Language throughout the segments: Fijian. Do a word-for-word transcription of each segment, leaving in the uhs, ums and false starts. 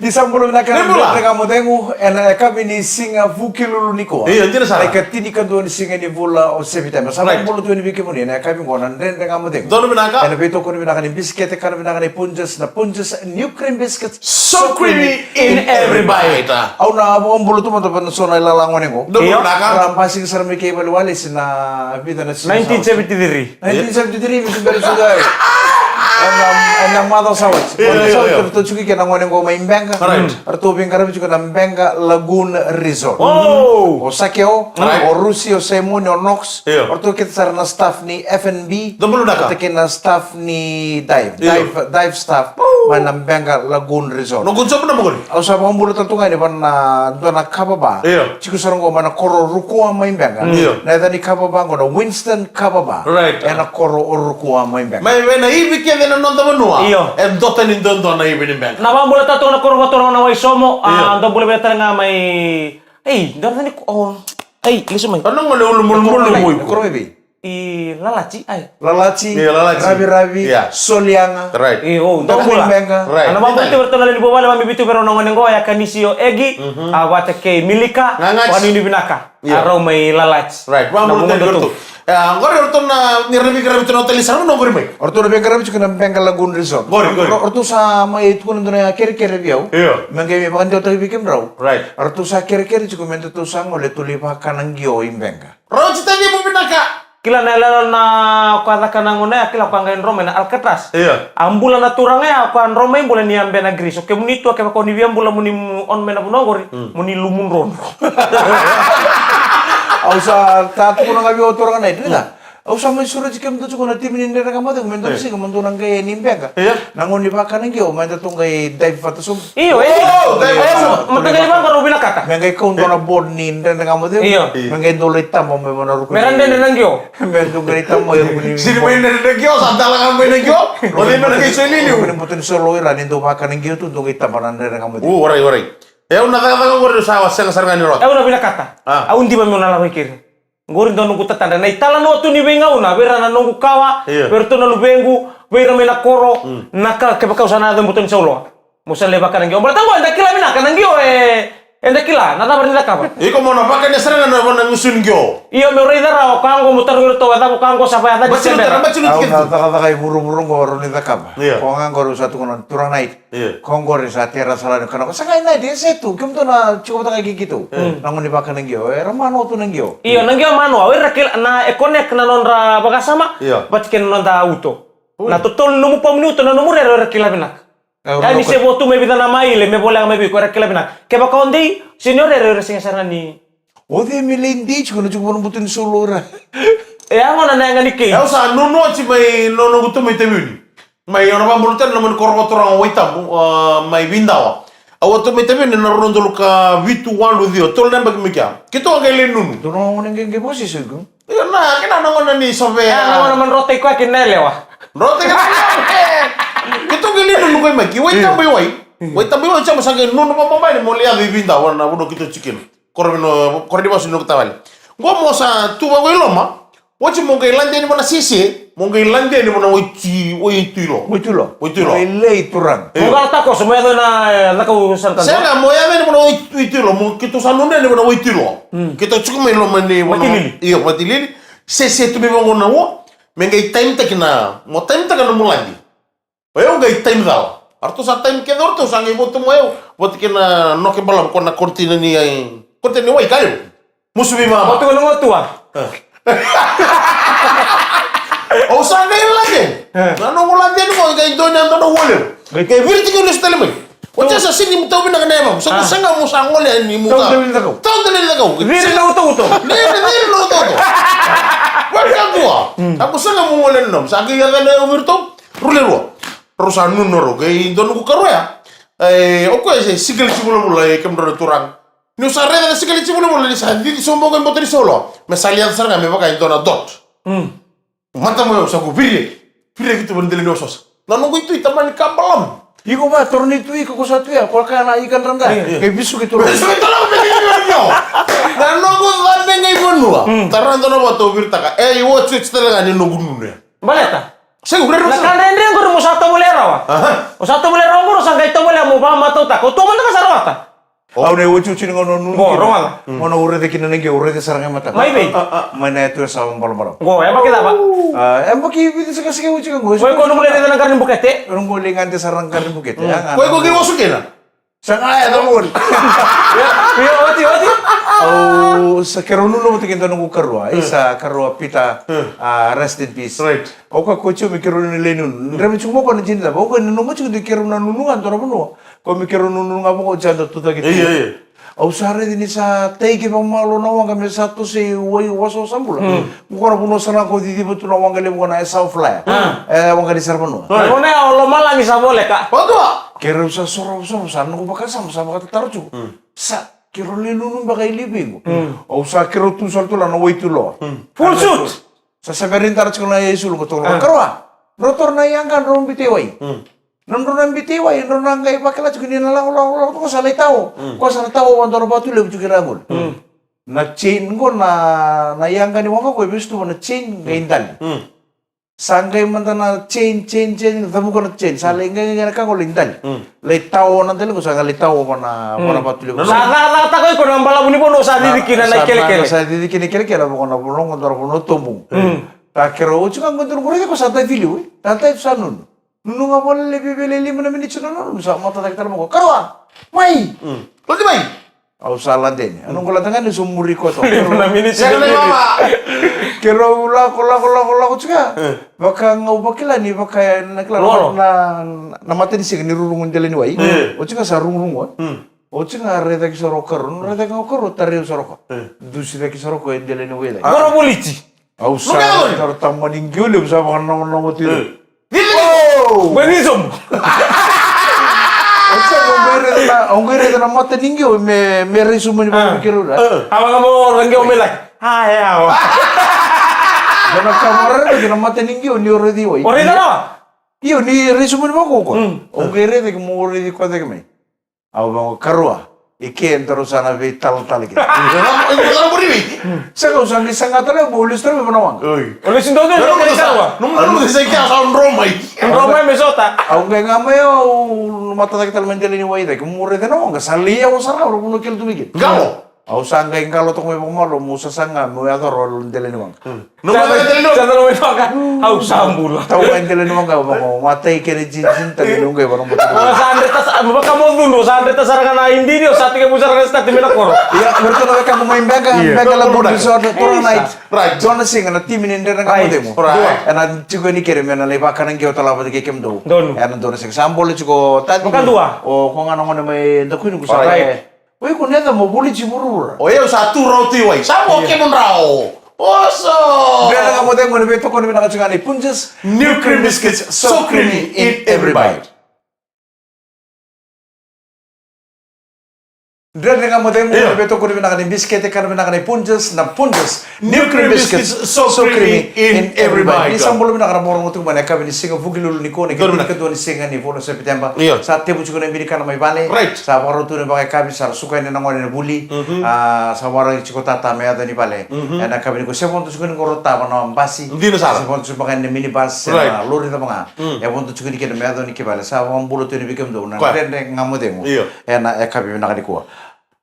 Ni sa bula vinaka na Dredre Ga Mo Cegu, ena yakavi ni siga Vukelulu nikua. Io, dina sara. Na ikatinikadua ni siga ni vula o Seviteba. Sa vakabula tu yani vei kemuni ena yakavi qo na Dredre Ga Mo Cegu. Donu vinaka. Ena veitokoni vinaka ni bisikete, kana vinaka ni Punjas, na Punjas New Cream Biscuits. So creamy in every bite. Au na vakabula tu mada vei na so na ilala gone qo. Donu vinaka. Ra basika sara mai kei Valewale ena vica na siga. Nineteen seventy-three. Nineteen seventy-three, mi se bera suka. Ena, ena macawa sa oti. Io, io, io. Ratou tiko kina na gone qo mai Beqa. Right. Ratou veiqaravi tiko na Beqa Lagoon Resort. Oh. O Sakeo, right, o Rusi, o Simoni, o Knox. Io. Ratou kece sara na staff ni F and B. Dou bula vinaka. Ratou kece na staff ni dive. Io. Dive, dive staff. Oh. Mai na Beqa Lagoon Resort. Noqu job na mokori. Au sa vakabula tale tu ga yani vei na dua na kava ba. Io. Tiko sara qo mai na koro Rukua mai Beqa. Io. Na yaca ni kava ba qo na Winston Kava Ba. Right. Ena koro o Rukua mai Beqa. Mai vei na ivi kece na noda vanua. Io. E dota ni dodonu na ivi ni Beqa. Na vakabula tale tu na koro vakaturaga na Waisomo. Io. A, dou bula vinaka tale ga mai. Ei, dou na ni ko. Ei, lesu mai. Ana ngole ulu mulumulu. Koro mai vei? I Lalachi, ai. Lalachi, io, Lalachi. Raviravi, io, Soliaga. Right. Io, dou bula. Beqa. Right. Ana vakabula tale tu na lewe ni vuvale, mai Viti vei rau na gone qo, o Yakanisi, o Egi, mhm, a vata kei Milika, Ngangati. Vakanuinui vinaka. Io. A rau mai Lalachi. Right. Vakabula tale tu. Io, qori o ratou na, ni ra veiqaravi tu na hotel sara qo qori mai. O ratou na veiqaravi tiko na Beqa Lagoon Resort. Qori, qori. O ratou sa mai tukuna dua na kerekere vei au. Io. Me qai mai vakadewataki vei kemudrau. Right. O ratou sa kerekere tiko me datou sa gole tu lai vakana qio i Beqa. Rauti tani mo vinaka. Kila na yaloyalo na koya caka na gone ya, kila koya qai dro mai na Alcatraz. Io. A bula na turaga ya, koya dro mai bula ni a bena Greece. O kemuni tu a kevaka o ni via bula mo ni, mo ni on mai na vanua qori, mm, mo ni lumu drodro. Au sa tukuna ga vei au turaga na ita. Mm. Au sa mai sureti kemudou tiko na timi ni Dredre Ga Mo Cegu, me dou, io, siga mo dou na qai yani Beqa. Io. Na gauna ni vakana qio, me datou qai dive vata sobu. Io, e. Oh, dive vata sobu. Mataqali vaqo rau vinakata. Me qai kau dua na board ni Dredre Ga Mo Cegu. Io. Me qai dou lai taba mai vua na ruku. Me ra dredre na qio. Me dou qai taba mai ruku ni. Sini mai dredre na qio, sa dala ga mai na qio. O cei me na qai soli liu? Ruku ni buto ni solo ira, ni dou vakana qio tu, dou qai taba na Dredre Ga Mo Cegu. U, warai, warai. E, au na cakacaka qori sa sega sara ga ni rota. E, au na vinakata. A. Au diva meu na lako i keri. Qori dua noqu tatadra. Na italanoa tu ni veigauna, vei ira na noqu kawa, io, vei iratou na luvequ, vei ira mai na koro, mm, na ka, kevaka au sa na yaco e buto ni sauloa. Mo sa lai vakana qio. Baleta qo, eda kila vinaka, na qio e, eda kila, na cava ni cakava. Iko mo na vakania sara ga na, na gusu ni qio. Io, meu raica rawa, o ka qo mo tarogi iratou, e cava o ka qo sa vaya cati se bera. Bati ni, bati ni. Au na cakacaka i vuravura qo, rau ni cakava. Io. Ko ga qo rau sa tukuna turaga na ita. Io. Ko qori sa tera sala ni kana ko sa qai na de se tu, kemudou na tiko vata kei keitou. Io. Na gauna ni vakana qio, era manoa tu na qio. Io, na qio manoa, o ira kila, na e connect na nodra vakasama, io, vata kei na noda uto. Ui. Na totolo ni nomu pamu ni uto, na nomu rere, o ira kila vinaka. Io, e, ni se vo tu mai vica na maile, me voleka mai vei iko, o ira kila vinaka. Kevaka o dei, se ni o rere, o ira sega sara ni. O cei me lai dei tiko na tiko vua na buto ni solo ira. E, a gona na yaga ni kei. E, au sa nunu oti mai na noqu tu mai Taveuni. Mai, au na vakabula tale na loma ni koro vakaturaga o Waitabu, a, mai Vidawa. Au a tu mai Taveuni ena rua na udolu ka vitu, walu, ciwa, tolu na yabaki mai kea. Keitou a qai lai nunu. Dua na gone qai, qai vakasisoi iko. Io, na, kena na gone ni sovea. A, na gone ma drotaki koya kina na yalewa. Drotaki na yalewa. Keitou qai lai nunu ko i mai ki Waitabu i wai. Io. Waitabu i wai, sa mo sa qai nunu vamamani mo lai yaco i Vidawa na vanua keitou tiko kina. Koro vino, koro ni vasu ni noqu tavale. Qo mo sa tu vaqo i loma. Oti mo qai lade yani vua na sese, mo qai lade yani vua na waitui, waitui lo. Waitui lo. Waitui lo. Mo qai lei turaga. Io. Mo qai takoso, mo yaco na, e, cakau sara ka. Sega, mo yaco yani vua na waitui lo, mo keitou sa nunu yani vua na waitui lo. Mm. Keitou tiko mai loma ni vua na. Matilili. Io, Matilili. Sese tu mai vaqo na ua, me qai time taki na, mo time taka na nomu lade. O yau qai time cala. Aratou sa time kece o ratou sa qai votu mo yau. Vata kei na noke balavu ko na container ni, ai, container ni wai ka levu. Musu vei mama. Vatu ko na gotua. E. Au sa qai lade. E. Na noqu lade ni mo qai dua ni a dua na ua levu. Qai viri tiko lesu tale mai. Oti sa sini mu tau vinaka na yavamu. Sa ku sega mu sa gole ni mu ka. Tau dali na cakau. Tau dali na cakau. Viri na utauto. Viri, viri na utauto. Vaka dua. Mm. Sa ku sega mu gole ni nomu. Sa qai yaca na yau viri tau. Rule rua. Rau sa nunu rau, kei dua noqu karua ya. E, o koya se sikeli tiko vulavula, e, kemudrau na turaga. Niu sa raica na sikeli tiko vulavula ni sa cici sobu qo e boto ni sauloa. Me sa liaca sara ga me vaka e dua na dot. Mm. Mata mo yau sa qu viria. Viria ki tu vanidela ni ososa. Na noqu itui tamani ka balavu. Iko va, toro ni tu iko ko sa tu ya, ko ka na ika dradra. Io. Kei visu ki toro. Visu ki toro, me kei visu ki toro. Na noqu vane qai vanua. Mm. Tara dua na vata au viritaka. E, i otioti tale ga ni noqu nunu ya. Baleta? Sega, rere. Na ka dredre qori mo sa tovolea rawa. Aha. O sa tovolea rawa qori, o sa qai tovolea mo vakamatautaka. O tua mada ka sa rawata. Au na iotioti ni gauna nunu. Mo kina. Rogoca. Mm. Gauna au raica kina na qio, au raica sara ga e mata. Mai vei? A, a, a. Mai na yatu e sa balabala. Qo, e yabaki cava? A, e yabaki vica saka saka oti ka qo. Ko iko nomu lai raica na qara ni bukete? Au qo lai gade sara na qara ni bukete. Mm. A, ga. Ko iko qai oso kina? Sa ga, e, sa qori. Io, oti, oti. Au sa keirau nunu vata kei dua noqu karua. Mm. Isa karua Peter, mm, a, rest in peace. Right. Au kakua tiko me keirau na lai nunu. Mm. Draiva tiko mai o koya na jini cava. Au qai nanuma tiko ni keirau na nunu ga dua na vanua. Koya me keirau nunu ga vaka oti sa dau tucake tiko. Io, io. Au sa raica ni sa taiki vakamalua na waqa me sa tosoi wai wasawasa bula. Mm. Mo koya na vanua sa na ko ciciva tu na waqa levu ko na e South Flyer. Mm. E waqa ni sara vanua. Na vanua ya o lomalagi sa voleka. Keirau sa sorovasoro, sa noqu vakasama, sa vakatataro tiko. Mm. Sa keirau lai nunu beka i livi qo. Mm. Au sa keirau tu sara tu la na wai tu loa. Mm. Full suit. Sa severi dara tiko na yasulu qo toko. Ah. Karua. Drau toro na yaqa drau bita i wai. Mm. Nodrau na bita i wai, drau na qai vakila tiko ni na lako, lako, lako, ko sa lai tao. Mm. Ko sa na tao, dua na vatu levu tiko i ra qori. Mm. Na chain qo na, na yaqa ni waqa qo e vesu tu na chain, qai dali. Mm. Sa qai mada na chain, chain, chain, cavuka na chain. Sa lai qai, qai, qai na ka qo lai dali. Mm. Lai tao na dali qo sa qai lai tao vana, vana vatu levu. Sa, sa, sa, ta ko iko na balavu ni vanua sa cici kina na ikelekele. Sa cici kina ikelekele, vaka na vanua qo dua na vanua tobu. Mm. Ta keirau oti ga qo dua na qo raica ko sa taci liu, e. Ta taci sa nunu. Nunu ga vale, vei, vei lima na miniti na nunu, sa mata cake tale mai ko. Karua! Mai! Mm. Lade mai! Au sa lade ni. Au noqu lade ga ni au sa muri koto. Lima na miniti. Sega na mama. Keirau lako, lako, lako, lako tiko ga. Eh. Vaka ga au vakila ni vaka na kila na, na matanisiga ni rurugu dela ni wai. Eh. Oti ga sa rugurugu. Mm. Oti ga raica ki soro o karua. Raica ga o karua, tarai au soro ko. Eh. Dusi cake soro ko e dela ni wai. Koro voliti. Au sa taro tamani qio levu sa vakanamanawa tiko. Qai ni sobu. Au sa qai raica na, au qai raica na mata ni qio me, me rai sobu ni vakakerau ra. Au ga mo ra qio me lai. A, e awa. Dua na ka mo raica na mata ni qio ni o raici wai. O raica rawa? Io, ni rai sobu ni vakaukaua. Au qai raica ke mo raici koya cake mai. Au vaqo, karua, i ke daru sa na veitalatala kina. Sa kau sa qai saga tale, au lesu tale mai vana waqa. Oi. O lesu dua vei, nomu, nomu, nomu, sa kea sa dro mai. Dro mai me sota. Au qai ga mai au, mata cake tale mai dela ni wai cake, mo raica na waqa, sa lai yawa sara, au vanua kele tu mai kina. Qalo. Au sa qai qalo toka mai vakamalua, mo sasaga, mo yacora dela ni waqa. Nomu sa mai dela ni waqa. Au sa bula. Tau mai dela ni waqa, vaka, matai kere jinjin, tale ni waqa, vaka, vaka. Sa dreta sa, vaka mo cudru, sa dreta sara ga na idini, o sa tekivu sara ga start mai na koro. Ia, me ratou na wekaqu mai Bega, Bega Lagoon Resort, tomorrow night. Right. Dua na siga na timi ni Dredre Ga Mo Cegu. Right. Ena tiko ni kere me na lai vakana qio tale vata kei kemudou. Donu. Ena dua na siga. Sa bole tiko tani. Vakadua. O koya ga na gone mai Dakuini qo sa. Right. Oi, ko Neca mo voliti vuravura. O yau sa tu rau tu i wai. Sa mo kemudrau. Oso. Dredre Ga Mo Cegu, na veitokoni vinaka tiko ga ni Punjas. New cream biscuits, so creamy in every bite. Dredre Ga Mo Cegu, na veitokoni vinaka ni bisikete, kana vinaka ni Punjas, na Punjas. New cream biscuits, so creamy in every bite. Ni sa bula vinaka na rogo tiko mai na yakavi ni siga Vukelulu nikua, na ikavinikadua ni siga ni vula o Sepiteba. Io. Sa tevu tiko na ibe ni kana mai vale. Right. Sa vakarau tu na vakayakavi, sa suka yani na gone na vuli. Mhm. A, sa waraki tiko tata me yaco ni vale. Mhm. Ena yakavi nikua, se vodo tiko ni qoro tava na basi. Dina sara. Se vodo tiko beka ni minibus, se na lori cava ga. Mm. E vodo tiko ni kina me yaco ni ki vale. Sa vakabula tu yani vei kemudou na Dredre Ga Mo Cegu. Io. Ena yakavi vinaka nikua.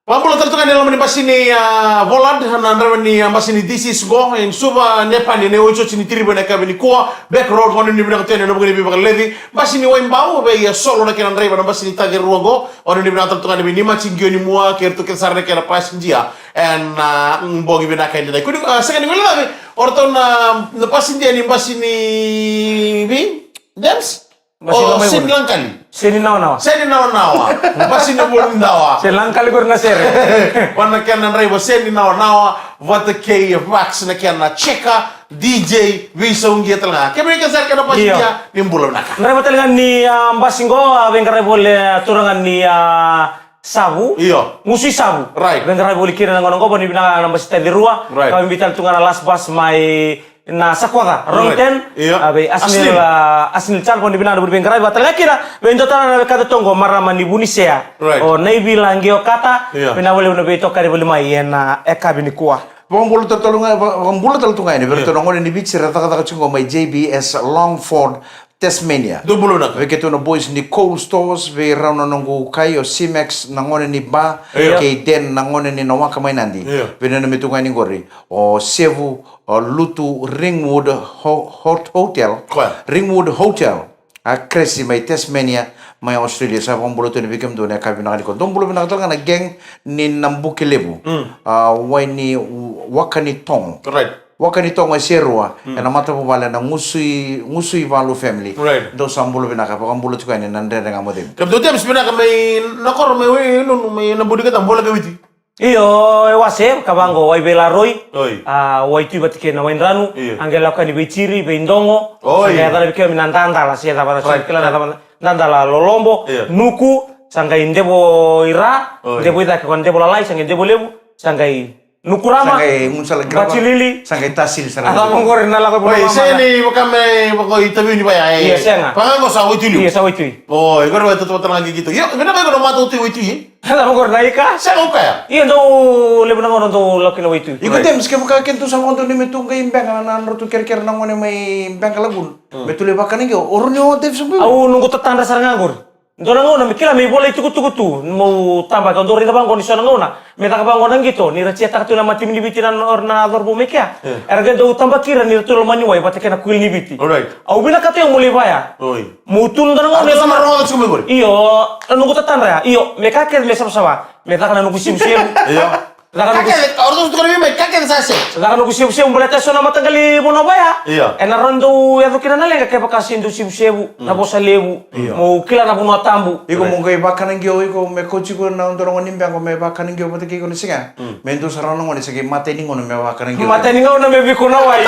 Vakabula tale tu ga ni loma ni basi ni, a, Volad, na draiva ni, a, basi ni D C S qo, in Suva, Nepani, na iotioti ni tiriva ena yakavi nikua, Back Road, vanuinui vinaka tu yani ena vuku ni veivakaleci, basi ni Waibau, vei, a, Solo na kena draiva na basi ni taci rua qo, vanuinui vinaka tale tu ga ni vei Nimati Qionimua, kei iratou kece sara na kena pasinija, ena, a, bogi vinaka edaidai. Kua ni, a, sega ni guilecavi, o ratou na, na pasinija ni basi ni, vei, James? O, Seni Lankali. Seni Nawanawa. Seni Nawanawa. Basi ni Vunidawa. Seni Lankali qori na sere. Vua na kena draiva Seni Nawanawa, vata kei Vax na kena cheka, D J, veisau qia tale ga. Kemuni kece sara kena basi qia, ni bula vinaka. Draiva tale ga ni, a, basi qo, a, veiqaravi voli, a, turaga ni, a, Savu. Io. Gusu i Savu. Right. Veiqaravi voli kina na gauna qo, vanuinui vinaka na basi taci rua. Right. Ka vei tale tu ga na last bus mai na Sakoca, wrong turn. Io. A, vei Asnil, Asnil. A, Asnil Chal, vanuinui vinaka na vuli veiqaravi, vata tale ga kina vei dua tale na wekada toqo, marama ni Vunisea. Right. O Naivila Qeokata, io, vinaka valevu na veitokani voli mai ena yakavi nikua. Vakabula tale tu ga, va- vakabula tale tu ga yani vei iratou na gone ni Viti era cakacaka tiko qo mai J B S Longford, Tasmania. Dou bula vinaka. Vei keitou na boys ni Coles Stores, vei rau na noqu kai o Simex na gone ni Ba, Io. kei Den na gone ni Nawaka mai Nadi. Io. Veinanumi tu ga yani qori o Sevu, o Lutu, Ringwood Ho- Hot- Hotel. Koya. Ringwood Hotel. A Cressy mai Tasmania, mai Australia, sa vakabula tu yani vei kemudou ena yakavi vinaka nikua. Dou bula vinaka tale ga na gang ni Nabukelevu. Mm. A, wai ni Waka ni Togo. Right. Waka ni Togo e Serua, Mm. ena matavuvale na Gusui, Gusui Valu family. Right. Dou sa bula vinaka, vakabula tiko yani na Dredre Ga Mo Cegu. Kemudou James vinaka mai na koro mai wai nunu mai na budi kata bola ke witi. Io, e wase, ka vaqo, Waiveilaroi, Oi. a, Waitui vata kei na Waidranu, Io. a qai lako yani Veitiri, Veidogo, Oi. sa qai yacana vei kemuni na Dadala, se cava na Right. kila na cava na Dadala Lolobo, Io. Nuku, sa qai Devo i Ra, Oi. Devo i Cake, ko Devo Lalai, sa qai Devo Levu, sa qai Nukurama, Sa qai Munisala Grava, Batilili. Sa qai Tasili sara. A cava qori na lako i Oi, Bulamama. se ni vaka me vako i Taveuni vaya, e. Io, sega. Vaka qo sa Waitui Liu. Io, sa Waitui. Oi, qori vaya tautauvata ga kei keitou. Io, vinaka qo na matau tu i Waitui, e. Ela vaqori na ika. Sega o kaya. Ia dou levu na gauna dou lako kina Waitui. Iko Right. James, kevaka keitou sa vakadonui me tou qai Beqa na nodratou kerekere na gone mai Beqa Lagoon. Mm. Me tou lai vakana qo, o rau ni o Davis Bui. Au noqu tatadra sara ga qori. Dua na gauna me kila me ivola itukutuku tu, meu tabaka, au dau raica vaqo ni so na gauna me caka vaqo na qito, ni ra tiataka tu na mata ni Viti na, na, na cauravou mai kea. Yeah. Era qai dau tabaki ira ni ra tu loma ni wai vata kei na kuila ni Viti. Alright. Au vinakata au mo lai vaya. Oi. Mo tu na dua na gauna Ata sa na rogoca tiko mai qori? Io, na noqu tatadra ya. Io, me ka kece me savasava. Me caka na noqu sevusevu. Io. Caka Ka noqu kece, o ratou tukuna vei mai, ka kece sa se. Caka noqu sevusevu, baleta e so na mataqali vanua vaya. Io. E na rawa ni dau yaco kina na leqa kevaka se dau sevusevu, na vosa levu. Io. Mo kila na vanua tabu. Iko mo qai vakana qio, iko me kauti iko na dua na gone ni Beqa, me vakana qio vata kei iko na siga. Mm. Me dua sara na gone, se qai matai ni gauna me vakana qio. Matai ni gauna me viko na wai.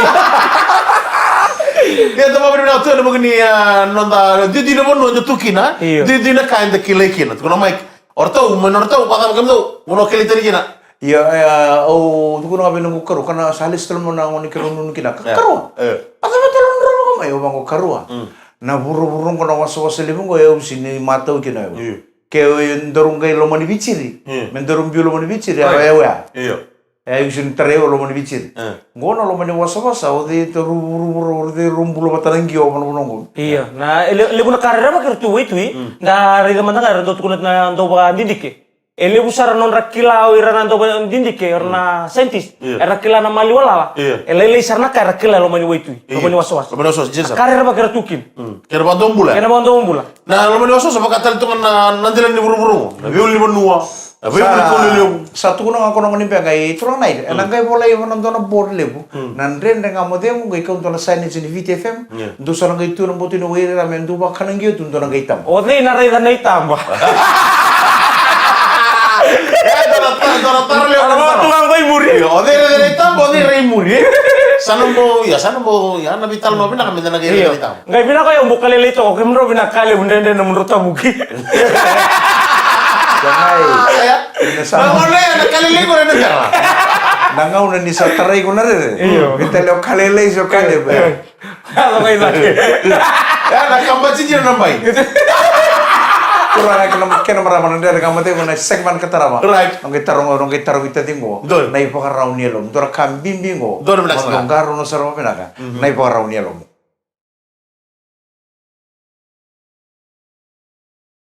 Ia, tamavini vinaka tu ena vuku ni, a, noda duidui na vanua eda tu kina, Io. duidui na ka eda kilai kina. Tukuna mai, o ratou, mai na ratou, vakacava kemudou, vanua kilai tani kina. Ia, e, au tukuna ga vei noqu karua, ka na sa lesu tale mai na gone keirau nunu kina. Ka, E. karua. E. A cava tale o drau vaka mai, au vaqo karua. Mm. Na vuravura qo na wasawasa levu qo, e au sega ni matau kina au. Io. Ke daru qai loma ni Vitiri. Io. Me daru biu loma ni Vitiri, Right. au ya. Io. E, au sega ni tarai au loma ni Vitiri. E. Qo na loma ni wasawasa, o cei daru vuravura, o cei daru bula vata na qio, vanavana qo. Io, na, e le-, levu na ka rerevaki era tu Waitui, Mm. da raica mada ga era dau tukuna na dauvakadidike. E levu sara nodra kila o ira na dauvakadidike, o ira na scientist. Io. Era kila na maliwa lala. Io. E lailai sara na ka era kila e loma ni Waitui, Io. loma ni wasawasa. Loma ni wasawasa, jesa. Ka rerevaki era tu kina. Mm. Kena vakadomobula. Kena vakadomobula. Na loma ni wasawasa vaka tale tu ga na, na dela ni vuravura qo. Na veiulunivanua, na veiulunivanua lelevu. Sa tukuna ga ko na gone ni Beqa i turaga na ira. Ena Mm. qai volai vua na dua na board levu. Mm. Na Dredre Ga Mo Cegu qai kau dua na signage ni Viti F M. Yeah. Dou sa na qai tu na boto ni wairara me dou vakana qio tu dou na qai taba. O cei na raica na itaba? E, dua na ta-, dua na taro levu. Ana vaka tu ga qo i muri. Io, o cei raica na itaba, o cei rai muri. Sa na bau, ia, sa na bau, ia, na veitalanoa vinaka me da na qai Io. raica na itaba. Qai vinaka o yau mo kalelei toka, kemudrau vinaka levu, dredre na mudrau tavuki. Ia. Na gauna ya na kalelei qo na tara. Na gauna ni sa tarai iko na rere. Io. Vita leo kalelei so kale be. Io. Alo, qai cake. Ya na kaba tini na bai. Turaga kei na, kei na marama na Dredre Ga Mo Cegu na segment ka tarava. Right. Au qai taro qo, au qai taro vei taciqu qo. Donu. Na ivakarau ni yalomu. Dua na ka bibi qo. Donu, vinaka sara. Mo qai rau na sara vinaka. Mhm. Na ivakarau ni yalomu.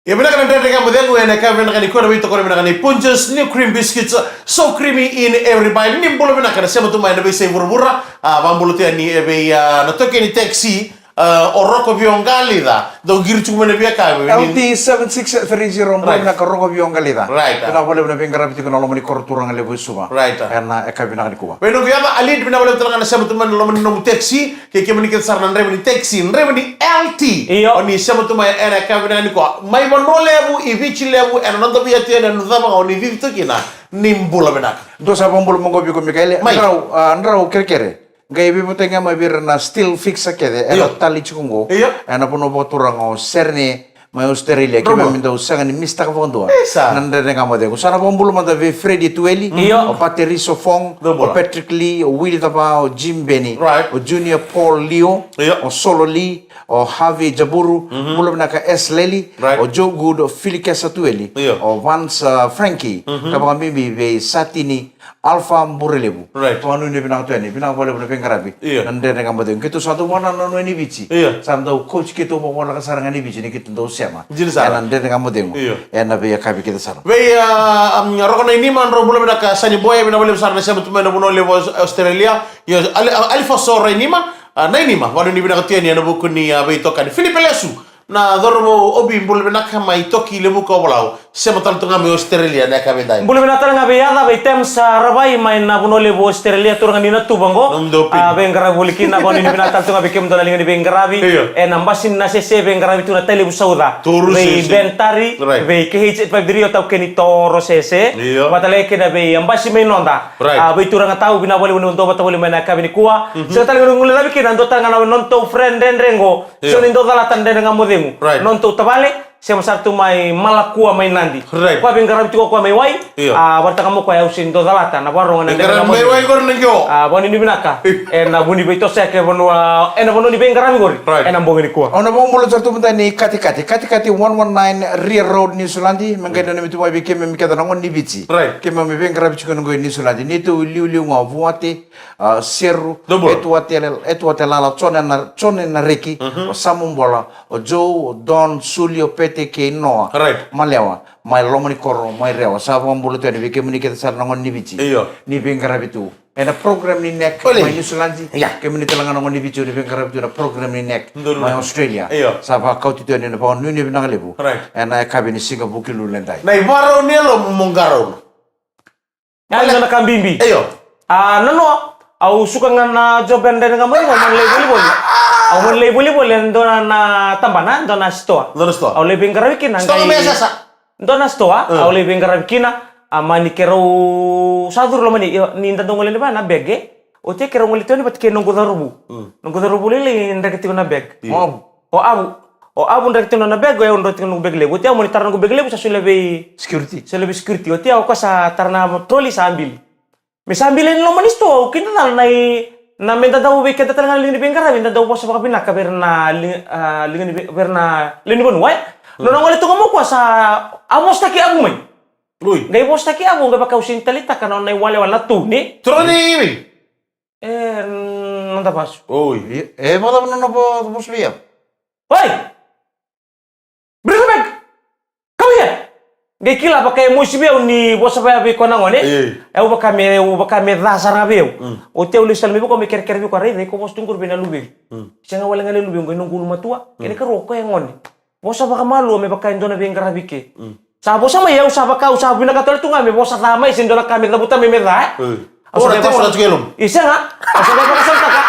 Ia vinaka na Dredre Ga Mo Cegu ena yakavi vinaka nikua, na veitokoni vinaka ni Punjas, new cream biscuits, so creamy in every bite. Ni bula vinaka na sema tu mai na veiyasai vuravura, a, vakabula tu yani e vei, a, na taukei ni taxi, a, o Roko Vioqalica, dau qiri tiko mai na veiyakavi. L T seven six three zero, bula Right. vinaka Roko Vioqalica. Right. Vinaka vakalevu na veiqaravi tiko na loma ni koro turaga levu e Suva. Right. Ena yakavi vinaka nikua. Vei noqu yaca, Alid, vinaka vakalevu tale ga na sema tu mai na loma ni nomu taxi. Kei kemuni kece sara na draiva ni taxi, draiva ni L T. Io. O ni sema tu mai ena yakavi vinaka nikua. Mai Vanua Levu, i Viti Levu, ena noda veiyato yani, ena noda cava ga o ni cici tu kina, ni bula vinaka. Dou sa vakabula mada ga vei iko Mikaele. Mai. Drau, a, drau kerekere. Qai veivotai ga mai vei ira na steel fixer kece, era Io. tali tiko qo. Io. Ena vanua vakaturaga o Serene, mai Australia, keimami dau sega ni misitaka vakadua. Isa. Na Dredre Ga Mo Cegu. Sa na vakabula mada vei Freddy Tueli, io, o Pateriso Fong, o Patrick Lee, o Willy Tava, o Jim Benny, right, o Junior Paul Leo, io, o Solo Lee, o Harvey Jaburu, mhm, bula vinaka S Leli, right, o Joe Good, o Filikesa Tueli, io, o Vance, uh, Frankie, mhm, ka vakabibi vei Satini Alpha Burelevu. Right. Vakanuinui vinaka tu yani, vinaka vakalevu na veiqaravi. Io. Na Dredre Ga Mo Cegu. Keitou sa dau vakanananu yani Viti. Io. Sa dau coach keitou vakavoleka sara ga yani Viti ni keitou dau sema. Dina sara. Ena Dredre Ga Mo Cegu. Io. Ena veiyakavi kece sara. Vei, ah, um, Roko Nainima, drau bula vinaka Sani Boy, vinaka vakalevu sara na sema tu mai na vanua levu Aus-, Australia. Io, Ali-, Alifoso Rainima, ah, Nainima, vakanuinui vinaka tu yani ena vuku ni, ah, veitokani. Filipe Lesu, na cauravou Obi, bula vinaka mai Toki Levuka Ovalau. Sema tale tu ga mai Australia na yakavi edai. Bula vinaka tale ga vei Yaca, vei Tems, ah, Ravai mai na vanua levu Australia, turaga ni Natuva qo. Nomudou pin. Ah, veiqaravi voli kina, vakanuinui vinaka tale tu ga vei kemudou na liga ni veiqaravi. Io. Ena basi ni Nasese veiqaravi tu na Tailevu Sauca. Toro Sese. Vei Ben Tari, right, vei K H eight five three o Taukeni Toro Sese. Io. Vata tale kina vei Abasi mai Noda. Right. Ah, vei turaga tau, vinaka vakalevu ni dou vata voli mai na yakavi nikua. Mhm. Sega tale ga ni guilecavi kina, dua tale ga na nodatou friend Dredre qo. Io. Sega ni dau calata na Dredre Ga Mo Cegu. Right. Nodatou tavale, sema sara tu mai Malakua mai Nadi. Right. Koya veiqaravi tiko koya mai Wai. Io. Ah, vakaraitaka mo koya au sega ni dau calata na vakarorogo na Dredre Ga Mo Cegu. Mai Wai qori na qo. Ah, vakanuinui vinaka. Ena vu ni veitosoyaki e vanua, ena vanua ni veiqaravi qori. Right. Ena bogi nikua. Au na vakabula sara tu mada ni Katikati, Katikati one one nine Ria Road, Niusiladi. Me qai nanumi tu mai vei keimami kece na gone ni Viti. Right. Keimami veiqaravi tiko na qo i Niusiladi. Neitou iliuliu ga o Vuate, ah, Seru, Etuate, Etuate Lala, Jone na, Jone na Reki, mhm, o Samu Bola, o Joe, o Don, Suli, o Pete kei Noa. Right. Malewa, mai Lomanikoro, mai Rewa. Sa vakabula tu yani vei kemuni kece sara na gone ni Viti. Io. Ni veiqaravi tu ena program ni NEC mai Niusiladi. Ia. Kemuni tale ga na gone ni Viti ni veiqaravi tu ena program ni NEC mai Australia. Io. Sa vakauti tu yani na vakanuinui vinaka levu. Right. Ena yakavi ni siga Vukelulu edai. Na ivarau ni yalomu mo qarauna. Ia, dua na ka bibi. Io. Ah, nanoa, au suka ga na job ena Dredre Ga Mo Cegu, au mani lai volivoli. Au mani lai volivoli ena dua na tabana, dua na sitoa. Dua na sitoa. Au lai veiqaravi kina. Sitoa qai me sasa. Dua na sitoa, mm, au lai veiqaravi kina, ah, mani keirau sa curu loma ni, io, ni da dau gole yani vaya na bege. Oti keirau gole tu yani vata kei noqu cauravou. Mm. Noqu cauravou lailai dreke tiko na bege. Io. O Avu. O Avu. O Avu dreke tiko na bege, o yau drau tiko na noqu bege levu. Oti au mani tara noqu bege levu, sa solia vei security. Solia vei security. Oti au koya sa tara na troli sa bili. Me sa bili ena loma ni sitoa, au kidacala na i, na me da dau vei keda tale ga na liga ni veiqaravi, da dau vosa vakavinaka vei ira na li-, ah, liga ni vei, vei ira na lewe ni vanua, e? Mm. Nona gole tu ga mai o koya sa, a vosataki Avu mai. Oi. Qai vosataki Avu, qai vaka au sega ni taleitaka na nona iwalewale na tone. Toro ni ivi. E, noda vasu. Oi. E, e, vakacava nona vo-, vosa vei Avu? Oi! Bring her back! Come here! Qai kila vaka e mosi vei au ni vosa vaya vei koya na gone. Io, io. Au vaka me, au vaka me ca sara ga vei au. Mm. Oti au lesu tale mai vei koya me kerekere vei koya, raica iko vosa tu qori vei na luvequ. Mm. Sega wale ga na luvequ, qai noqu ulumatua. Mm. Kena ikarua o koya e gone. Vosa vakamalua me vaka e dua na veiqaravi ke. Mm. Sa vosa mai au sa vaka au sa vinakata tale tu ga me vosa ca mai se dua na ka me cavuta mai me ca, e? Oi. Au sa qai vakasamataka. I sega. Au sa qai vakasamataka.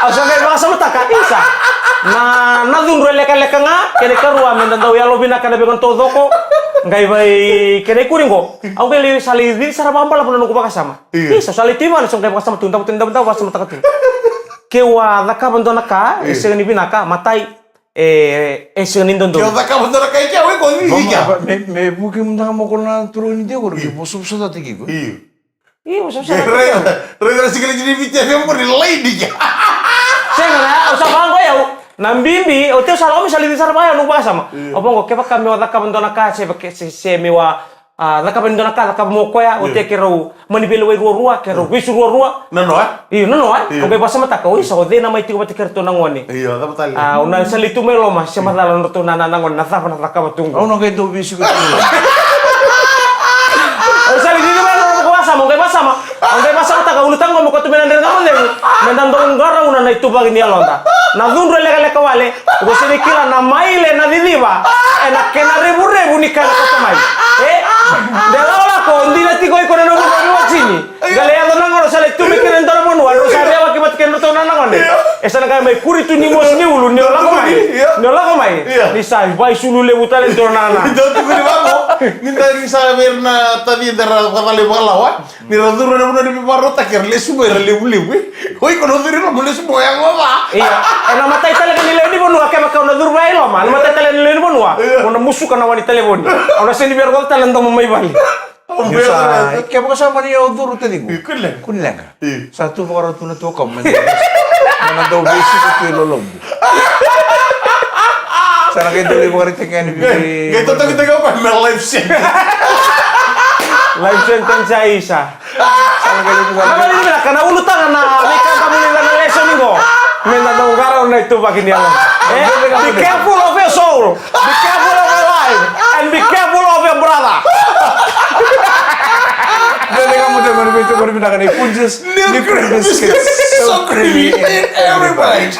Au sa qai vakasamataka. Isa. Na, na cudru e lekaleka ga, kena ikarua me da dau yalovinaka na veigauna taucoko. Qai vei kena ikuri qo. Au qai lai sa lai cici sara vakabalavu na noqu vakasama. Io. Isa, au sa lai tu i vale, au sa qai vakasama tu, davo tu, davo, davo, vakasamataka tu. Keu a cakava dua na ka, io, e sega ni vinaka, matai. E, e sega ni dodonu. Ke o cakava dua na ka i kea, o iko cici kea. Me, me vuki mada ga mo ko na turaga ni dua qori, ke vosavosataki iko. Io. Io, vosavosataki iko. Raica, raica na sikileti ni Viti F M qori, lai ni kea. Sega na, au sa vaqo yau. Na bibi, o teu sa lako mai sa lici sara vaya, noqu vakasama. Io. Au vaqo, kevaka me o cakava dua na ka, se, se, se me wa, a, cakava ni dua na ka, cakava mo koya, o te keirau mani veilewai ruarua, keirau vesu ruarua. Nanoa, e? Io, nanoa, e? Io. Au qai vakasamataka, o isa, o cei na mai tiko vata kei ratou na gone. Io, cava tale? A, au na sa lai tu mai loma, se macala nodratou na, na, na gone, na cava na cakava tu qo. Au na qai dau vesu. Au sa lai cici mai loma, au vakasama, au qai vakasama. Au qai vakasamataka, ulutaga qo me koto mai na Dredre Ga Mo Cegu. Me da dau qarauna na ituvaki ni yaloda. Na cudru e lekaleka wale. Iko sega ni kila na maile na ciciva ena kena revurevu ni ka ena koto mai. E? De lako lako, dina tiko iko na nomu veiwatini. Qai lai yaco na gauna sa lai tu mai kina e dua na vanua, drau sa rewaki vata kei dratou na gone. E sa na qai mai kuri tu ni mosi ni ulu, ni o lako mai. Io. Ni o lako mai. Io. Ni sa vaisulu levu tale dua na nana. Dau tukuni vaqo. Ni da ni sa vei ira na taci da ra vakacalai vakalawa. Ni ra curu ena vanua ni veivakarautaki era lesu mai ra levulevu. E. O iko na curu i loma lesu mai o yago ca. Io. Ena matai tale ga ni lewe ni vanua kevaka o na curu mai i loma. Ena matai tale ni lewe ni vanua. Io. O na musuka na wani talevoni. O na sega ni via rogoca tale na domo mai vale. Io, sa, kevaka sa mani o curu taciqu. Io, kua ni leqa. Kua ni leqa. Io. Sa tu vakarau tu na tua kau, me na dau veisiko tu i lolobu. Sa na qai dau lai vakaraitaki yani vei. Qai totaki totaki au koya me life sentence. Life sentence a isa. Sa na qai lai vakaraitaki. Ka na ulutaga na veika ka vulica na lesoni qo. Me na dau qarauna na ituvaki ni yalo. Eh, be careful of your soul. Be careful of your life. And be careful of your brother. Dredre Ga Mo Cegu, ni vei tu, ni vinaka na ipunjas, ni cream biscuits. So creamy in every bite.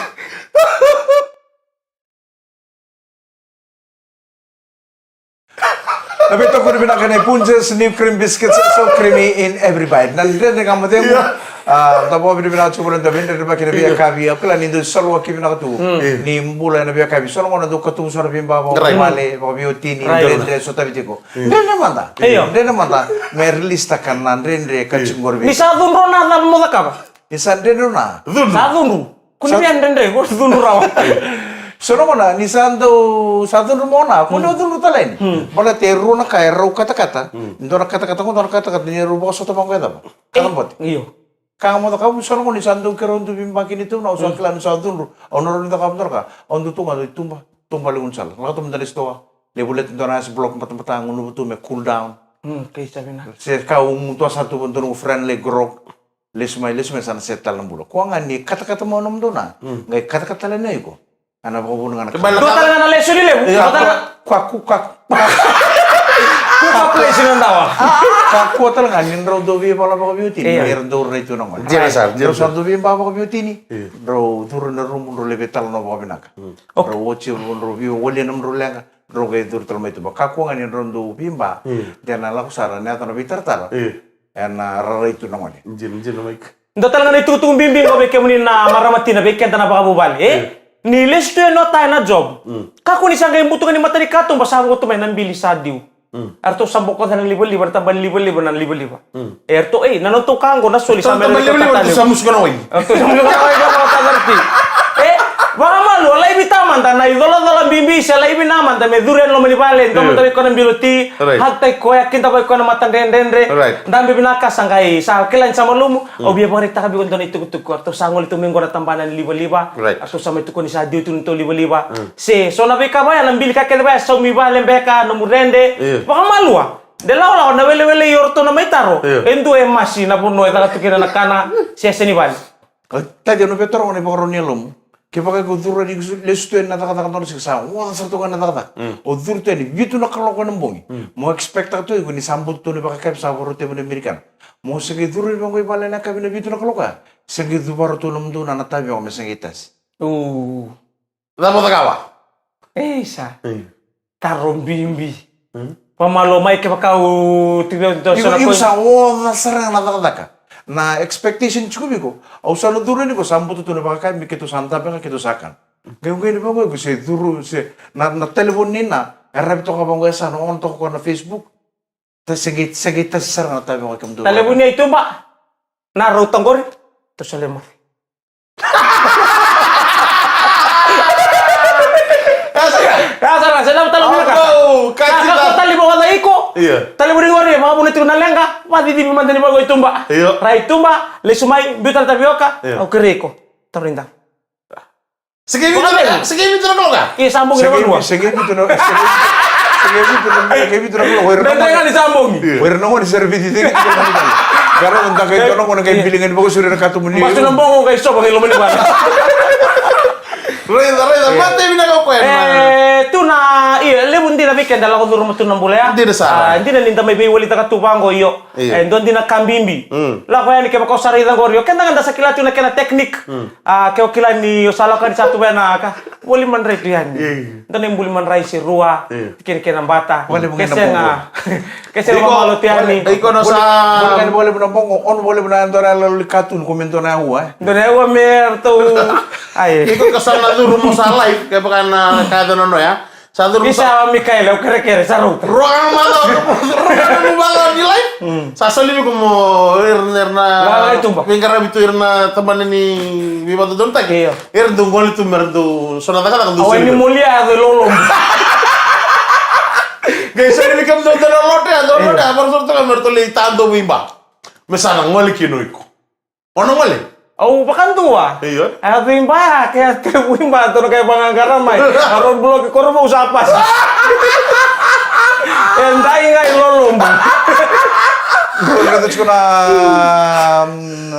Na vei tu, ni vinaka na ipunjas, ni cream biscuits, so creamy in every bite. Na Dredre Ga Mo Cegu. Io. Ah, da vakavinavinaka tiko vale, da veidredrevaki ena veiyakavi. Au kila ni dau saloaki vinaka tu. Mm. Ni bula ena veiyakavi. So na gauna dau katubu so na veiba vakavuvale, vakaveiwatini, dredre, sotavi tiko. Dredre mada. Io. Dredre mada. Me release taka na dredre ka tiko qori vei. Ni sa cudru na cava mo cakava? Ni sa dredre na. Cudru. Sa cudru. Kua ni via dredre, ko cudru rawa. So na gauna ni sa dau, sa cudru mo na, kua ni o cudru tale yani. Baleta e rua na ka e rau katakata. Dua na katakata qo, dua na katakata ni rau vakasota vaqo e cava? Kana bote. Io. Ka ga mo cakava, so na gauna ni sa dau keirau dau veibaki ni tu na, au sa kila ni sa cudru. Au na rawa ni cakava dua na ka. Au dau tu ga, dau tuba, tuba levu ni sala. Lako tu mada na sitoa. Levu leti dua na ice block batabata, gunuva tu me cool down. Mm, kei sa vinaka. Se ka au mutua sa tu dua noqu friendly grog. Lesu mai, lesu mai, sa na set tale na bula. Kua ga ni katakata mai o nomudou na. Qai katakata tale na iko. Ana vakavuna ga na. Dua tale ga na lesoni levu. Io, dua tale ga. Kua, kua, kua, kua. Kua, kua, kua, kua tale ga ni drau dau veivala vakaveiwatini. Io. Era dau rai tu na gone. Dina sara, dina sara. Drau sa dau veiba vakaveiwatini. Io. Drau curu na rumu, drau lai veitalanoa vakavinaka. Mm. Okay. Drau oti, drau veiwalia na drau leqa. Drau qai curu tale mai tuba. Kakua ga ni drau dau veiba. Mm. De na lako sara, na yaco na veitaratara. Io. Ena rarai tu na gone. Dina, dina, Mike. Dua tale ga na itukutuku bibi qo vei kemuni na marama tina, vei keda na vakavuvale, e? Mm. Ni lesu tu e nota ena job. Mm. Kakua ni sa qai butu ga ni mata ni katuba sa votu mai na bili sa diu. Mm. Eratou sa bokoca na livaliva, na taba ni livaliva, na livaliva. Mm. Eratou, ei, na notou ka qo na soli sa me ratou livaliva, tatale. Eratou sa musuka na wai. Eratou sa musuka na wai, ka vakatatale ti. E, vakamalua, laivi tamada na icolacola bibi se laivi namada me curu ena loma ni vale, dua mada vei koya na bilo ti, hug taki koya, kidavaki koya na mata dredredre. Right. Dabe vinaka sa qai, sa kila ni sa malumu. Mm. Au via vakaraitaka vei iko dua na itukutuku, eratou sa gole tu mai qo na tabana ni livaliva. Right. Eratou sa mai tukuni sa diu tu na nodratou livaliva. Mm. Se so na veika vaya, na bili ka kece vaya, saumi vale beka, nomu rede. Io. Vakamalua. De lawalawa na welewele i o ratou na mai taro. Io. E dua e masi na vanua e caka tu kina na kana, se yasa ni vale. Taci, au na via taroga na ivakarau ni yalomu. Kevaka iko curu ni lesu tu ena cakacaka dua na siga sa oca sara tu ga na cakacaka. Mm. O curu tu ena vitu na kaloko ena bogi. Mm. Mo expect taka tu iko ni sa butu tu na vakayakavi sa vakarau tevu na Amerikana. Mo se qai curu ni vaqo i vale ena yakavi na vitu na kaloko ya. Se qai cuva ratou nomudou na, na tavioka me se qai tasi. Uu. Cava o cakava? Ei, sa. Mm. Taro bibi. Mm. Vakamalo mai kevaka au tiko dua. Iko, iko sa oca sara ga na cakacaka. Na expectation tiko vei iko. Au sa na curu ni ko sa butu tu na vakayakavi me keitou sa dabe ga keitou sa kana. Qai, qai ni vaqo iko se curu se na, na talevoni ni na. E ravi toka vaqo e sa na on toka ko na Facebook. Ta se qai, se qai tasi sara na tavioka kemudou. Talevoni ai tuba. Na rauta qori. Tou sa lewe moce. Ya sara, ya sara, se na talo vinaka. Au, au, ka sa tita. Ka ko tali mo wala iko. Io. Tali mo ni ngori, ma mo ni tu na leqa, ma titi mo manda ni mo i tuba. Io. Rai tuba, lesu mai, biuta na tavioka, io. Au kere iko. Taro ni da. Se qai vitu na, se qai vitu na kaloka. Ke sa bogi na vanua. Se qai vitu na, se qai, se qai vitu na, se qai vitu na kaloka. Dai, dai, ga ni sa bogi. O ira na gone sa reviti tiko. Qara na dakai dua na gone qai bili ga ni vakasuri na katuba ni. Masu na bogo qai sova qai loma ni vale. Raica, raica, mate vinaka o koya. E, E tu na, io, e levu dina vei keda lako curuma tu na bula ya. Dina sara. A, dina ni da mai veiwalitaka tu vaqo, io. Io. E dua dina ka bibi. Mm. Lako yani kevaka o sa raica qori, o keda ga da sa kila tu na kena teknik. Mm. A, ke o kila ni o sa lako yani sa tu vei na ka. Voli madrai tu yani. Io. Da na ibuli madrai se rua. Io. Tikina kena bata. Voli madrai. Ke sega. Ke sega. Iko, mamalo tu yani. Iko na sa. Voli, voli, voli na bogo, on voli na dua na lalo ni katuni ko me dua na ua, e. Dua na ua me ratou. Ai. Iko ka sa na curu mo sa live, kevaka na ka yaco na noya. Sa curu mo sa. Isa Mikaela, au kerekere, sa rauta. Roga na macawa, roga na macawa ni live. Mm. Sa soli vei iko mo, ira, ira na. Vakaituba. Veiqaravi tu ira na tabana ni veivakadodonutaki. Io. Era dau gole tu me ra dau so na cakacaka dau. Awa soli ni vei. Moli a dau lolo. Qai soli ni kemudou dau na lote, a dau lote, a vara soro toka me ratou lai tadou vei ba. Me sa na gole kina o iko. O na gole? Au vakadua. Io. A dui ba, ke a te vui ba, tono kai vagagara mai. A road block, koro vou sa pasi. E dai ga i loloma. Dou raica tiko na,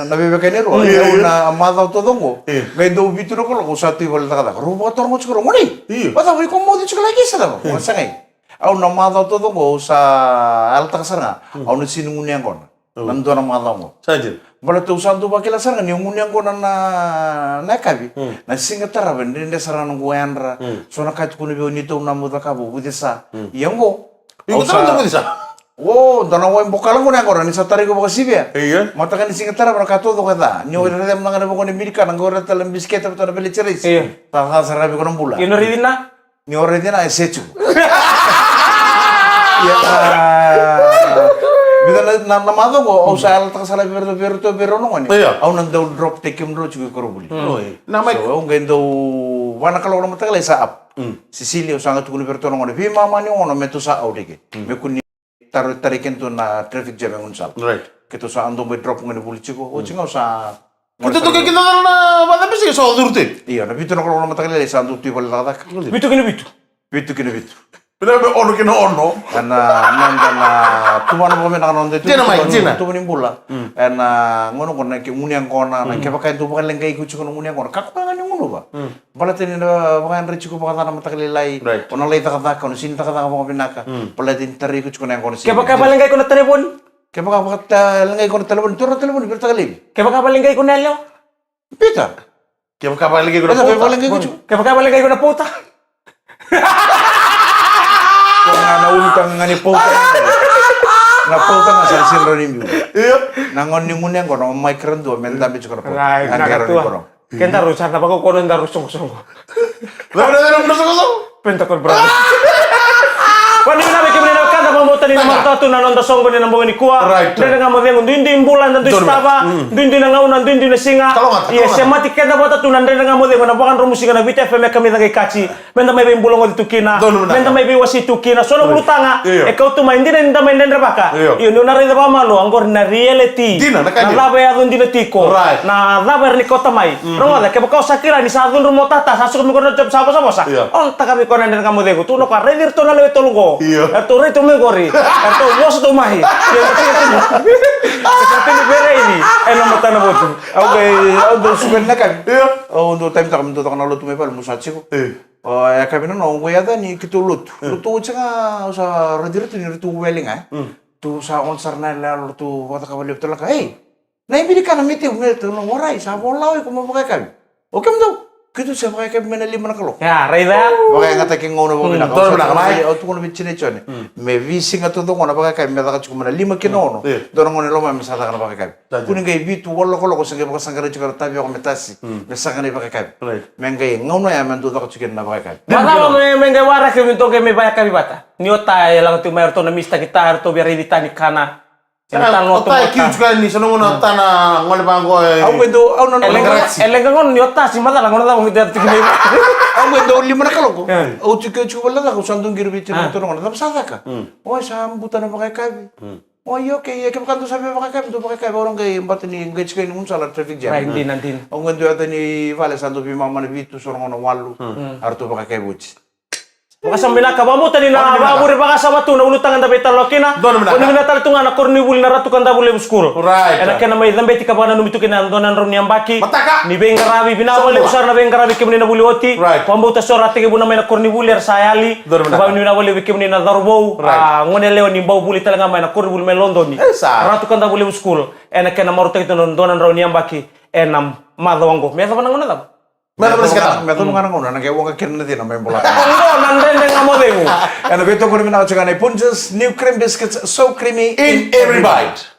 na veveka ni rua. Io, io. Na macawa taucoko qo. Io. Qai dau vitu na kaloko, au sa tu i vale ni cakacaka. Rau vakatorogo tiko rau, gone. Io. Vacava iko moce tiko laki sa cava? Io. Au sa gai. Au na macawa taucoko qo, au sa yalataka sara ga. Mm. Au na sini gunu yaqona. Mm. Na dua na macawa qo. Sa dina. Baleta au sa dau vakila sara ga ni au gunu yaqona na, na yakavi. Mm. Na siga tarava, dredre sara ga noqu yadra. Mm. So na ka e tukuna vei au ni tou na mo cakava, au vucesa. Mm. Ia qo. Iko au sa, sa vucesa? O, dua na wai bokala qo na yaqona, ni sa tarai iko vakasivia. Io. Mataka ni siga tarava na ka taucoko e ca. Ni o raica mada ga na voko ni milikana, qo raica tale na bisikete, vata na veleji raisi. Io. Sa ca sara ga vei iko na bula. Io, na raici na? Ni o raica na e setu. Ia, vica na, na, na macawa qo, au sa yalataka sara vei iratou, vei iratou, vei rau na gone. Io. Au na dau drop taki kemudrau tiko i koronivuli. Mm. Oi. Na mai. So, au qai dau, va na kaloko na mataka lailai sa up. Mm. Sisili, au sa qai tukuna vei iratou na gone. Veimama ni ono me tou sa out eke. Mm. Me kua ni taro, tarai kedatou na traffic jam e gaunisala. Right. Keitou sa dau mai drop gone vuli tiko. Oti ga au sa. Keitou tu kei keitou na vacabisi ke sa curu tu. Io, na vitu na kaloko na mataka lailai sa dau tu i vale cakacaka. Vitu ki na vitu. Vitu ki na vitu. Vinaka me ono ki na ono. Ena, meda na tuvana vakavinaka na noda itukutuku. Dina mai, dina. Tuva ni bula. Mm. Ena gauna qo na ke gunu yaqona, na kevaka e dau vakaleqai iko tiko na gunu yaqona. Kakua ga ni gunuva. Mm. Baleta ni na vakayadra tiko vakaca na mataka lailai. Right. O na lai cakacaka, o na sini cakacaka vakavinaka. Mm. Baleta ni tarai iko tiko na yaqona sini. Kevaka vakaleqai iko na talevoni. Kevaka vakaleqai iko na talevoni, taura na talevoni, vei ira taka laivi. Kevaka vakaleqai iko na yalewa. Pita. Kevaka vakaleqai iko na pauta. Kevaka vakaleqai iko na pauta. Ko ga na ulutaga ga ni pauta. Na pauta ga sa sini rawa ni biu. Io. Na gauna ni gunu yaqona, o mai kera dua me dabe tiko na pauta. Ai, na kera dua. Kedaru sa na vakaukauwa na daru soqosoqo. Cava na cava na soqosoqo? Pentacle Brothers. Vakanuinui vei kemuni na wekada, vakabauta ni na marau tu na noda soqo ni na bogi nikua. Right. Dredre Ga Mo Cegu, duidui bula, da dui sotava, duidui na gauna, duidui na siga. Ia semati keda vata tu na Dredre Ga Mo Cegu ena vakadromu siga na Viti F M e kamica qai kaci. Meda mai veibulagoci tu kina. Meda mai veiwasei tu kina. So na ulutaga e kau tu mai, dina ni da mai dredrevaka. Io, ni o na raica vakamalua, oqori na reality. Na cava e yaco dina tiko. Na cava era ni kauta mai. Rogoca, kevaka o sa kila ni sa cudru mo tata, sa suka mai ko na job sa vosavosa. Io. O taka vei ko na Dredre Ga Mo Cegu. Tu na ka raici iratou na lewe tolu qo. Io. Eratou raici tu mai qori. Eratou vosa tu mai. Io, eratou tini. Eratou tini vei raici. Ena matana votu. Au qai, au dau suka ni na kavi. Io. Au dau taimi taka me dau caka na lotu mai vale, mo sa tiko. Io. O, e yakavi na nona, au qai yaco yani keitou lotu. Lotu oti ga, au sa raici iratou ni ratou wele ga, e. Tu sa on sara na yaloyalo, ratou vakacakava levu tale ga. Ei, na ibili kana me teu, me teu, na warai, sa vola o iko mo vakayakavi. O kemudou, keitou se vakayakavi mai na lima na kaloko. Ia, raica. Vakayagataki gauna vakavinaka. Au tukuna vei Jine Jone. Me veisiga taucoko na vakayakavi me caka tiko mai na lima ki na ono. Dua na gauna e loma me sa caka na vakayakavi. Kua ni qai vitu, walu na kaloko se qai vakasaqarai tiko na tavioka me tasi, me saqa na ivakayakavi. Me qai gauna ya me dau caka tiko kina na vakayakavi. Vakacava me, me qai waraki me dou qai me vakayakavi vata? Ni o ta e lako tiko mai, eratou na misitaki ta, eratou via raici ta ni kana. O ta e kiu tiko yani, so na gauna o ta na gole vaqo e. Au qai dau, au na. E leqa, e leqa gauna ni o ta si macala gauna cava qai dau tiko mai. Au qai dau lima na kaloko. Au tiko, tiko vale caka, au sa dau qiri vei Jine, ratou na gone, cava sa caka? O, sa buta na vakayakavi. O, io, okay, ia kevaka dou sa via vakayakavi, dou vakayakavi, au na qai bata ni qai tiko yani gaunisala traffic jam. Right, dina, dina. Au qai dua yani vale sa dau veimama na vitu, so na gauna walu, a ratou vakayakavi oti. Vakasama vinaka, vakabauta ni na vakavure vakasama tu na ulutaga da veitalanoa kina. Donu vinaka. Koni vinaka tale tu ga na koronivuli na Ratu Kadavulevu School. Right. Ena kena mai cabeti ka vakananumi tu kina na dua na drau ni yabaki. Mataka. Ni veiqaravi, vinaka vakalevu sara na veiqaravi kemuni na vuli oti. Right. Vakabauta so ra tekivuna mai na koronivuli era sa yali. Donu vinaka. Vakavinavinaka vakalevu vei kemuni na cauravou. Right. A, gone yalewa ni bau vuli tale ga mai na koronivuli mai Lodoni. E sa. Ratu Kadavulevu School. Ena kena marautaki tu na dua na drau ni yabaki. Ena macawa oqo. Me yacova na gauna cava? Me yacova na gauna, me yacova na gauna, na qai waqa kina na cina me bola. Oqo na Dredre Ga Mo Cegu. Ena veitokoni vinaka tiko ga nei Punjas, new cream biscuits, so creamy in every bite.